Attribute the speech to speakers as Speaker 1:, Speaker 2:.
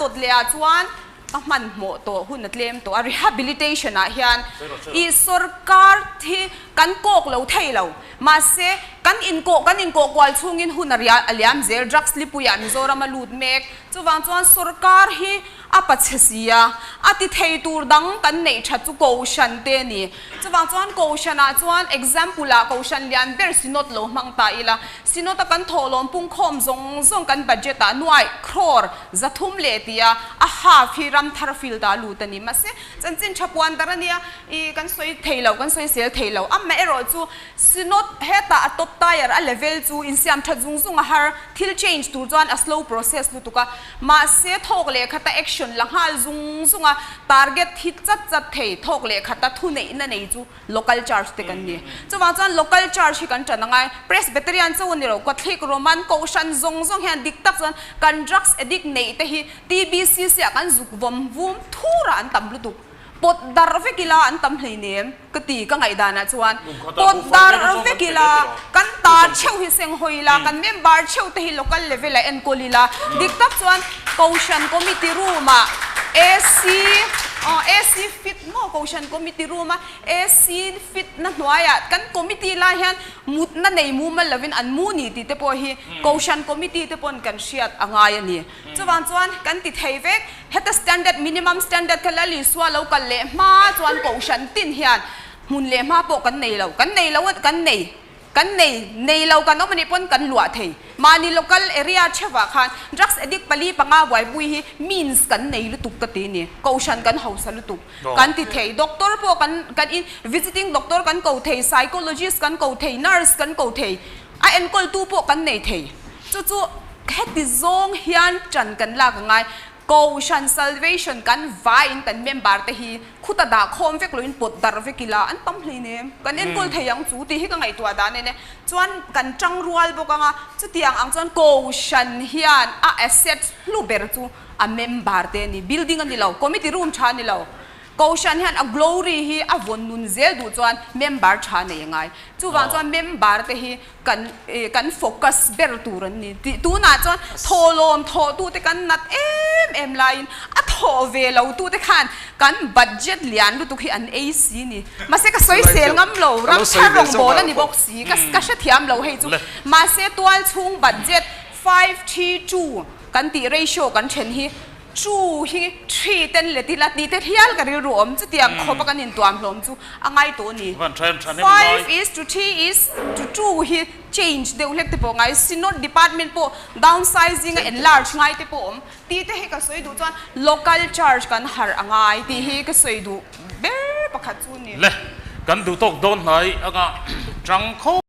Speaker 1: Dawt leh ah chuan ka hmanhmawh tawh hun a tlem tawh a, rehabilitation ah hian i sorkar hi kan kawk lo thei lo. Mahse, kan inkawh kan inkawh kual chhungin hun a a liam zel, drugs lipui ah Mizoram a lut mek. Chuvang chuan sorkar hi a pachhe si a, a ti thei tur dang kan neih that chu Kohhran te a ni. Chuvang chuan Kohhran ah chuan example ah Kohhran lian ber Synod lo hmang ta ila, Synod a kan thawhlawm pungkhawm zawng zawng kan budget ah nuaih crore 300 leh tia a half hi ram thar field ah a lut a ni. Mahse, chanchin tha puan dar a nia, ih kan sawi thei lo, kan sawi sel thei lo. Amaherawh chu Synod hetah a top tier a level chu insiam that zung zung a har, thil change tur chuan a slow process lutuk a. Mahse, thawk leh khata action la nghal zung zung a, target hi chat chat thei, thawk leh khata thuneihna nei chu Local Church te kan ni. Chuvang chuan Local Church hi kan tan angai. Presbyterian chu ni lo, Catholic, Roman, Kohhran zawng zawng hian dik tak chuan kan drugs addict neih te hi TBCC ah kan zuk vawm vum thur ah an tam lutuk. Pawt darh vek ila an tam hleinem ka ti ka ngaihdan ah chuan. Pawt darh vek ila kan ta theuh hi seng hawi ila, kan member theuh te hi local level ah enkawl ila. Dik tak chuan Kohhran Committee room ah AC, AC fit maw Kohhran Committee room a AC fit na hnuaiah kan committee lai hian mutna nei mumal lovin an mu ni tih te pawh hi Kohhran committee te pawn kan hriat a ngai a ni. Chuvang chuan kan ti thei vek, heta standard minimum standard kha Lal Isua lo kal leh hma chuan Kohhran tin hian hmun leh hma pawh kan nei lo, kan nei lo a kan nei. Kan nei, nei lo kan awm anih pawn kan luah thei. Mahni local area theuhah khan drugs addict pali panga buaipui hi means kan nei lutuk ka ti ni. Kohhran kan hausa lutuk kan ti thei. Doctor pawh kan kan in visiting doctor kan ko thei, psychologist kan ko thei, nurse kan ko thei, a enkawltu pawh kan nei thei. Chu chu heti zawng hian ṭan kan lak a ngai. Kohhran Salvation kan vaiin kan member te hi khuta dah khawm vek loin pawt darh vek ila an tam hlei nem. Kan enkawl thei ang chu tih hi ka ngaihtuah dan en e. Chuan kan tang rual bawk ang a, chutiang ang chuan Kohhran hian a asset hlu ber chu a member te a ni. Building a ni lo, committee room tha a ni lo. Kohhran hian a glory hi a vawn nun zel duh chuan member tha nei a ngai. Chuvang chuan member te hi kan kan focus ber tur an ni tih tunah chuan thawhlawm thawhtute kan nat em em laiin a thawh ve lo tute khan kan budget lian lutuk hi an ei si ni. Mahse ka sawi sel ngam lo, ram thar rawngbâwl a ni bawk si, ka ka hrethiam lo hei chu. Mahse tualchhung budget 532 kan tih ratio kan then hi Chu hi three ten let ila tih te hial ka rilru awm chutiang khawpa kan intuam hlawm chu a ngai tawh a ni. 5 is to 3 is to 2 hi change deuh hlek te pawh ngai, Synod department pawh downsizing a enlarge ngai te pawh awm tih te hi ka sawi duh chuan local church kan harh a ngai tih hi ka sawi duh ber pakhat chu a ni.
Speaker 2: Le, kan duh tawk dawn hnai anga tang kho.